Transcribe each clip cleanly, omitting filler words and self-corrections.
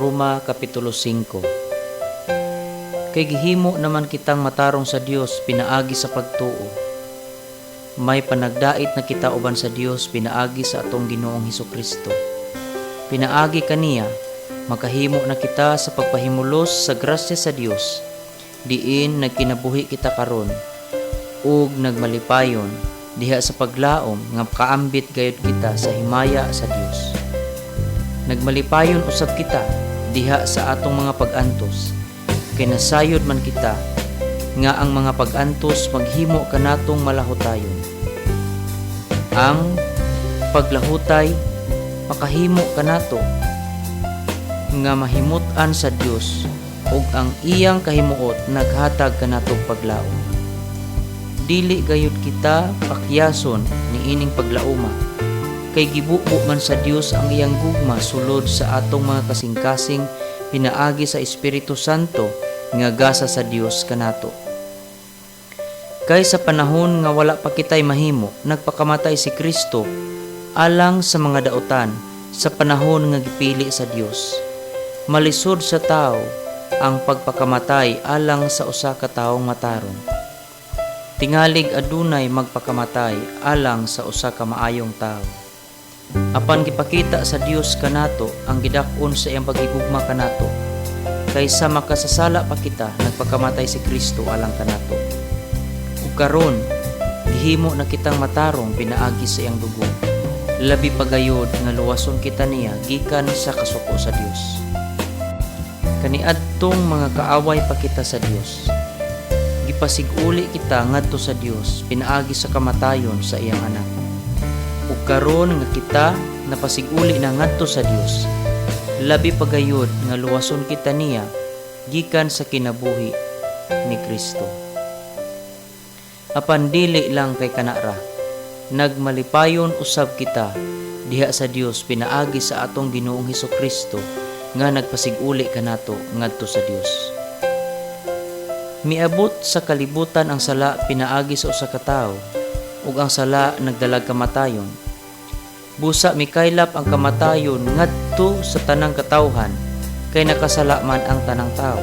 Roma Kapitulo 5. Kay gihimo naman kitang matarong sa Dios pinaagi sa pagtuo. May panagdait na kita uban sa Dios pinaagi sa atong Ginoong Hesukristo. Pinaagi kaniya, makahimo na kita sa pagpahimulos sa grasya sa Dios. Diin nagkinabuhi kita karon ug nagmalipayon diha sa paglaom nga kaambit gayud kita sa himaya sa Dios. Nagmalipayon usab kita diha sa atong mga pag-antos kay nasayod man kita nga ang mga pag-antos maghimo kanatong malahutayon. Ang paglahutay makahimo kanato nga mahimut-an sa Dios ug ang iyang kahimuot naghatag kanatong paglaom. Dili gayud kita pakyason niining paglaoma kay gibubo man sa Dios ang iyang gugma sulod sa atong mga kasing-kasing pinaagi sa Espiritu Santo nga gasa sa Dios kanato. Kay sa panahon nga wala pa kitay mahimo, nagpakamatay si Kristo alang sa mga dautan sa panahon nga gipili sa Dios. Malisod sa tao ang pagpakamatay alang sa usa ka tawo matarong. Tingalig adunay magpakamatay alang sa usa ka maayong tawo. Apan gipakita sa Dios kanato ang gidak-on sa iyang paghigugma kanato. Kaysa makasasala pa kita, nagpakamatay si Kristo alang kanato. Ug karon, gihimo na kitang matarong pinaagi sa iyang dugo. Labi pa gayod nga luwason kita niya gikan sa kasuko sa Dios. Kaniadtong mga kaaway pa kita sa Dios, gipasiguli kita ngadto sa Dios pinaagi sa kamatayon sa iyang Anak. Ug karon nga kita napasiguli na ngadto sa Dios, labi pa gayod nga luwason kita niya gikan sa kinabuhi ni Kristo. Apan dili lang kay kanara, nagmalipayon usab kita diha sa Dios pinaagi sa atong Ginoong Hesukristo nga nagpasiguli kanato ngadto sa Dios. Miabot sa kalibutan ang sala pinaagi sa usa ka tawo ug ang sala nagdalag kamatayon. Busa mikaylap ang kamatayon ngadto sa tanang katawhan kay nakasala man ang tanang tawo.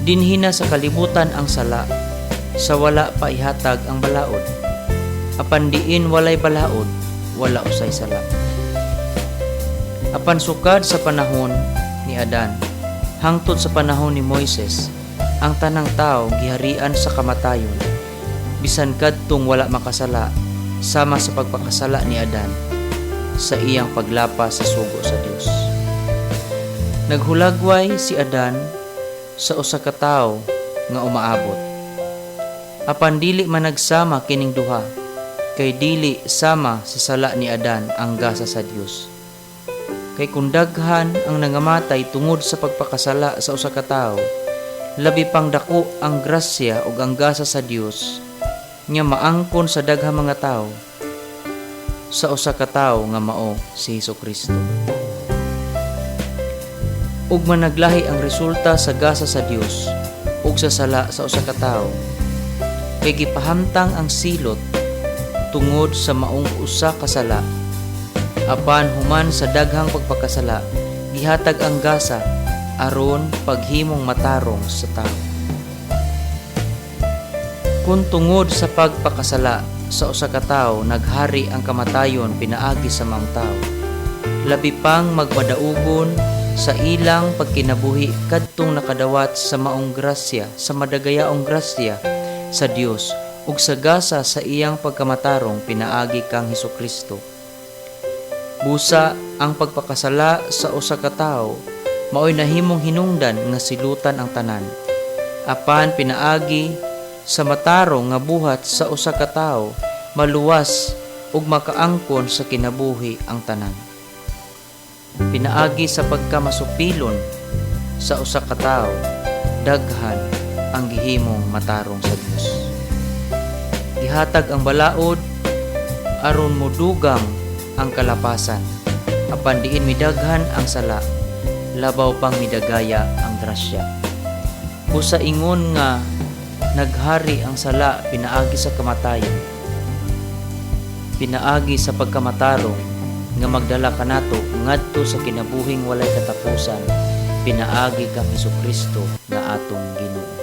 Dinhi na sa kalibutan ang sala sa wala pa ihatag ang balaod. Apan diin walay balaod, wala usay sala. Apan sukad sa panahon ni Adan hangtod sa panahon ni Moises, ang tanang tao giharian sa kamatayon, bisan kadtong wala makasala sama sa pagpakasala ni Adan sa iyang paglapas sa sugo sa Dios. Naghulagway si Adan sa usa ka tawo nga umaabot. Apan dili man nagsama kining duha kay dili sama sa sala ni Adan ang gasa sa Dios. Kay kung daghan ang nangamatay tungod sa pagpakasala sa usa ka tawo, labi pang dako ang grasya ug ang gasa sa Dios nga maangkon sa daghang mga tawo sa usa ka tawo nga mao si Hesukristo. Ug managlahi ang resulta sa gasa sa Dios ug sa sala sa usa ka tawo. Kay gipahamtang ang silot tungod sa maong usa ka sala. Apan human sa daghang pagpakasala, gihatag ang gasa aron paghimong matarong sa tawo. Kung tungod sa pagpakasala sa usa ka tawo naghari ang kamatayon pinaagi sa maong tawo, labi pang magpadaugon sa ilang pagkinabuhi kadtong nakadawat sa maong grasya, sa madagayaong grasya sa Dios ug sa gasa sa iyang pagkamatarong pinaagi kang Hesukristo. Busa ang pagpakasala sa usa ka tawo maoy nahimong hinungdan nga silutan ang tanan. Apan pinaagi sa matarong nga buhat sa usa ka tawo, maluwas ug makaangkon sa kinabuhi ang tanan. Pinaagi sa pagkamasupilon sa usa ka tawo, daghan ang gihimong matarong sa Dios. Gihatag ang balaod aron modugang ang kalapasan. Apan diin midaghan ang sala, labaw pang midagaya ang grasya. Busa ingon nga naghari ang sala pinaagi sa kamatayon, pinaagi sa pagkamatarong Nga magdala kanato ngadto sa kinabuhing walay katapusan, pinaagi kang Hesukristo nga atong Ginoo.